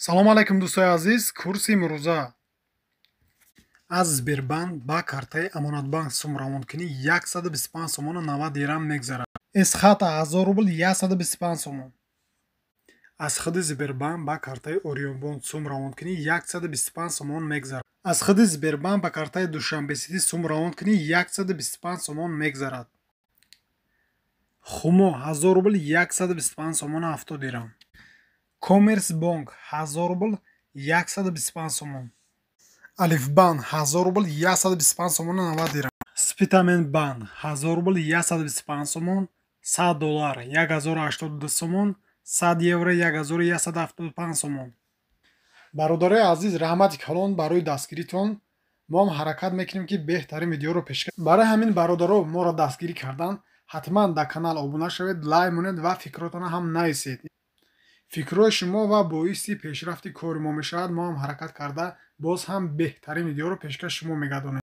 Салом алайкум, дӯстои азиз. Курси имрӯза: аз Сбербанк ба картаи Амонатбанк сум равонкунӣ 125 сомону 90 дирам мегзарад. Эсхата 1000 рубл 125 сомон. Аз худи Сбербанк ба картаи Ориёнбонк сум равонкунӣ 125 сомон мегзарад. Аз худи Сбербанк ба картаи Душанбесити сум равонкунӣ 125 сомон мегзарад. Хумо 1000 рубл 125 сомону 70 дирам. Коммерсбонк 1000 рубл 125 сомон. Алифбанк 1000 рубл 125 сомону 90 дирам. Спитаменбанк 1000 рубл 125 сомон. 100 доллар 1082 сомон, 100 евро 1175 сомон. Бародарои азиз, раҳмати калон барои дастгиритон. Мо ҳам ҳаракат мекунем, ки беҳтарин видеоро пешкаш. Барои ҳамин, бародаро, моро дастгирӣ кардан ҳатман дар канал обуна шавед, лайк монед ва фикротонро ҳам нависед. Фикрҳои шумо ва боиси пешрафти кори мо мешавад. Мо ҳам ҳаракат карда, боз ҳам беҳтарин видеоро пешкаш шумо мегардонем.